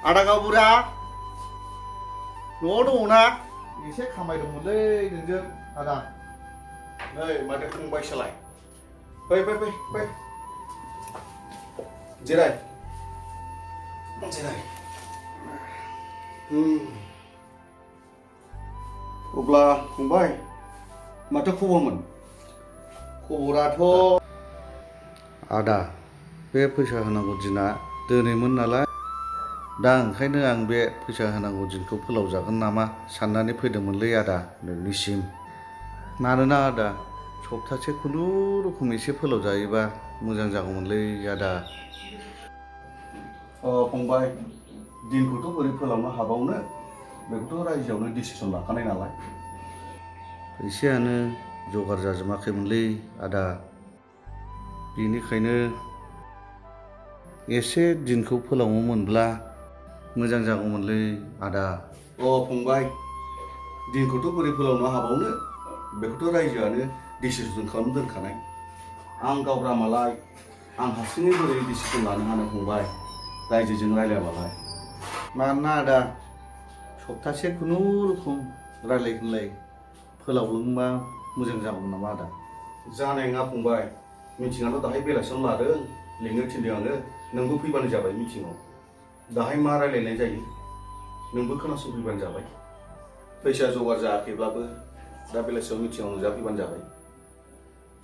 आदा गावबुरा न'आव दङना एसे खामायदोंमोनलै नोंजों आदा नै माथो फंबायसोलाय फै फै फै फै जिराय जिराय अब्ला फंबाय माथो खबरमोन खबराथ' आदा बे फैसा होनांगौ दिना दिनैमोन नालाय दा ओंखायनो आं बे फैसा होनांगौ दिनखौ फोलावजागोन नामा साननानै फैदोंमोनलै आदा नोंनिसिम मानोना आदा सप्तासे खुनुरुखुम एसे फोलावजायोबा मोजां जागौमोनलै आदा फंबाय दिनखौथ' बोरै फोलावनो हाबावनो बेखौथ' रायजोआवनो डिसिसन लाखानाय नालाय फैसायानो जगार जाजोबाखैमोनलै आदा बेनिखायनो एसे दिनखौ फोलावोमोनब्ला मोजां जागौमोनलै आदा फंबाय दिनखौथ' बोरै फोलावनो हाबावनो बेखौथ' रायजोआनो डिसिसन खालामना दोनखानाय आं गावब्रामालाय आं हारसिङै बोरै डिसिसन लानो हानो फंबाय रायजोजों रायलायाबालाय मानोना आदा सप्तासे खुनुरुखुम रायलाय होनलाय फोलावलांबा मोजां जागौमोन नामा आदा जानाय नङा फंबाय मिटिङाथ' दाहाय बेलासियाव लादों लिंनो थिनदों आङो नोंबो फैबानो जाबाय मिटिङाव दाहाय मा रायलायनाय जायो नोंबो खोनासंफैबानो जाबाय फैसा जगार जायाखैब्लाबो दा बेलासियाव मिटिङाव नुजाफैबानो जाबाय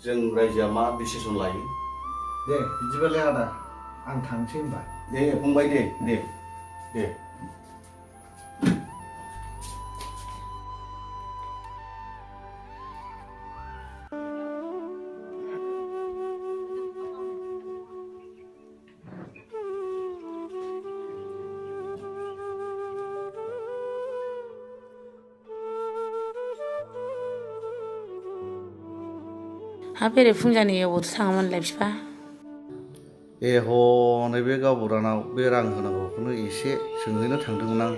जों रायजोआ मा डिसिसन लायो दे बिदिबालाय आदा आं थांसै होनबा दे फंबाय दे दे दे हा बेरे फुंजानि अबावथो थाङोमोनलाय बिफा नैबे गावबुरानाव बे रां होनांगौखौनो एसे सोंहैनो थांदोंमोन आं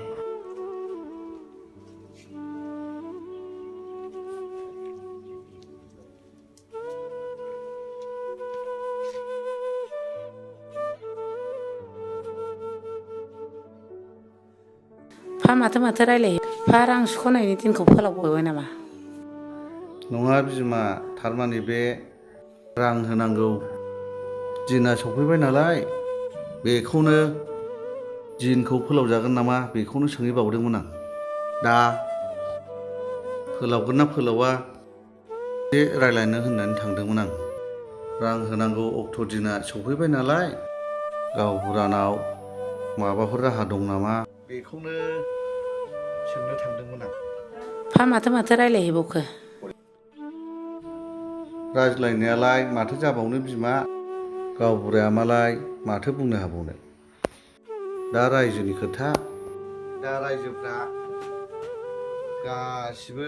फा माथो रायलायो फा रां सुख'नायनि दिनखौ फोलावबावबाय नामा नङा बिमा थारमाने बे रां होनांगौ दिना सफैबाय नालाय बेखौनो दिनखौ फोलावजागोन नामा बेखौनो सोंहैबावदोंमोन आं दा फोलावगोन ना फोलावा एसे रायलायनो होननानै थांदोंमोन आं रां होनांगौ अक्ट' दिना सफैबाय नालाय गावबुरानाव माबाफोर राहा दं नामा बेखौनो सोंनो थांदोंमोन आं फा माथो रायलायहैबावखो रायज्लायनायालाय माथो जाबावनो बिमा गावबुराया मालाय माथो बुंनो हाबावनो दा रायजोनि खोथा दा रायजोफ्रा गासिबो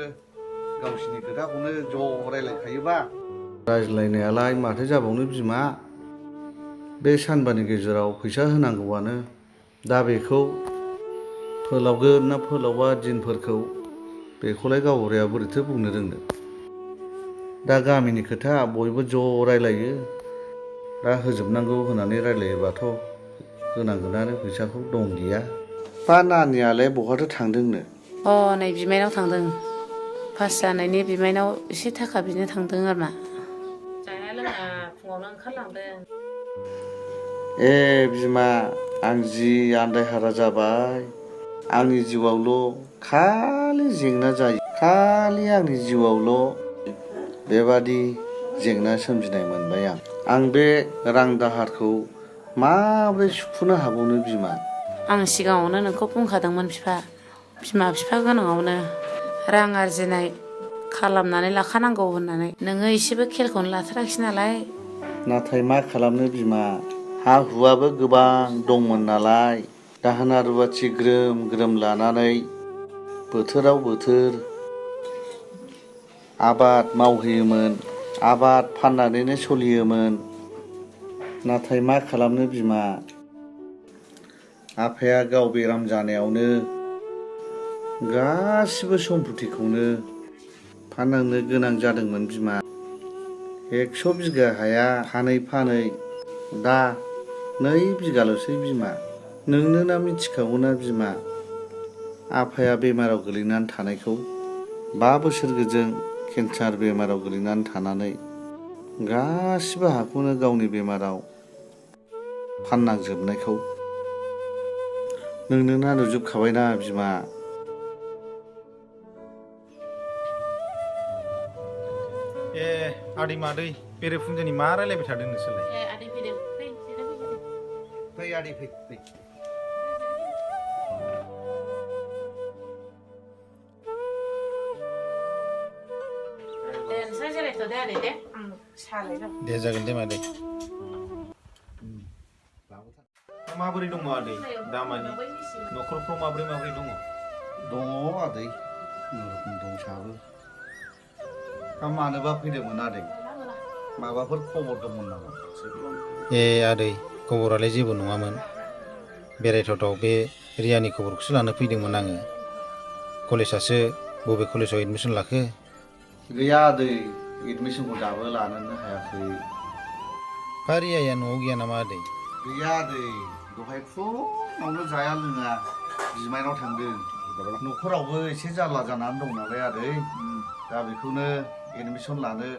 गावसिनि खोथाखौनो ज' रायलायखायोबा रायज्लायनायालाय माथो जाबावनो बिमा बे सानबानि गेजेराव फैसा होनांगौआनो दा बेखौ फोलावगोन ना फोलावा दिनफोरखौ बेखौलाय गावबुराया बोरैथो बुंनो रोंनो दा गामिनि खोथा बयबो ज' रायलायो दा होजोबनांगौ होननानै रायलायोबाथ' होनांगोनानो फैसाखौ दं गैया बा नानियालाय बहाथो थांदोंनो नै बिमायनाव थांदों पास जानायनि बिमायनाव एसे थाखा बिनो थांदों आरो मा जाया लोङा फुङावनो ओंखारलांदों बिमा आं जि आन्दायहारा जाबाय आंनि जिउआवल' खालि जेंना जायो खालि आंनि जिउआवल' बेबादि जेंना सोमजिनाय मोनबाय आं बे रां दाहारखौ माबोरै सुख'नो हाबावनो बिमा आं सिगाङावनो नोंखौ बुंखादोंमोन बिमा बिफा गोनाङावनो रां आरजिनाय खालामनानै लाखानांगौ होननानै नोङो एसेबो खेलखौनो लाथाराखिसै नालाय नाथाय मा खालामनो बिमा हा हुआबो गोबां दंमोन नालाय दाहोना रुवाथि ग्रोम ग्रोम लानानै बोथोराव बोथोर आबाद मावहैयोमोन आबाद फाननानैनो सोलियोमोन नाथाय मा खालामनो बिमा आफाया गाव बेराम जानायावनो गासिबो सम्पतिखौनो फाननांनो गोनां जादोंमोन बिमा 100 बिगा हाया फानै दा 2 बिगाल'सै बिमा नोंनो ना मिथिखागौना बिमा, आफाया बेमाराव गोलैनानै थानायखौ 5 बोसोर गोजों केन्सार बेमाराव गोलैनानै थानानै गासिबो हाखौनो गावनि बेमाराव फाननांजोबनायखौ नोंनो ना नुजोबखाबायना बिमा। आदै मादै बेरेफुंजानि मा रायलायबाय थादों नोंसोरलाय? आदै फैदों, फै आदै फै। नोंस्रा जिरायथ' दे आदै दे, आं सालायगोन। दे जागोन दे मादै। माबोरै दङ आदै दामानि? न'खरफ्राव माबोरै दङ? दङ आदै, खुनुरुखुम दंसाबो। मानोबा फैदोंमोन आदै? माबाफोर खबर दंमोन नामा? आदै खबरालाय जेबो नङामोन। बेरायथावथाव बे रियानि खबरखौसो लानो फैदोंमोन आङो। कलेजासो बबे कलेजाव एडमिसन लाखो? गैया आदै, एडमिसनखौ दाबो लानोनो हायाखै। रियाया न'आव गैया नामा आदै? गैया आदै, दहाय फुङावनो जाया लोङा बिमायनाव थांदों। न'खरावबो एसे जारला जानानै दं नालाय आदै, दा बेखौनो एडमिसन लानो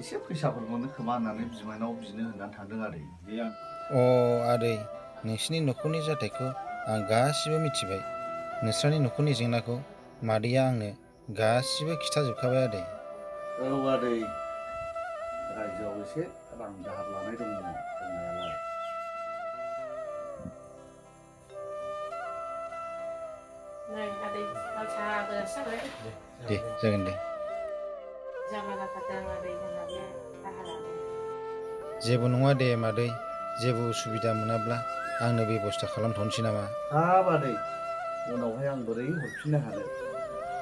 एसे फैसाफोर मोनो खोमा होननानै बिमायनाव बिनो होननानै थांदों आदै। आदै, नोंसिनि न'खरनि जाथायखौ आं गासिबो मिथिबाय। नोंस्रानि न'खरनि जेंनाखौ मादैया आंनो गासिबो खिथाजोबखाबाय आदै। औ आदै, रायजोआव एसे रां दाहार लानाय दंमोन दंनायालाय। नै आदै, लाल साहाबो जाबाय। दे जागोन दे। जारला जाथारदों आदै जोंहा बे दाहारानो। जेबो नङा दे मादै, जेबो उसुबिदा मोनाब्ला आंनो बेब'स्था खालामथ'नोसै नामा? हाब आदै, उनावहाय आं बोरै हरफिननो हानो?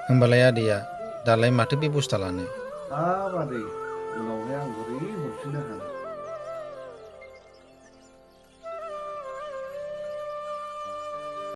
होमबालाय आदैया दालाय माथो बेब'स्था लानो? हाब आदै, उनावहाय आं बोरै हरफिननो हानो?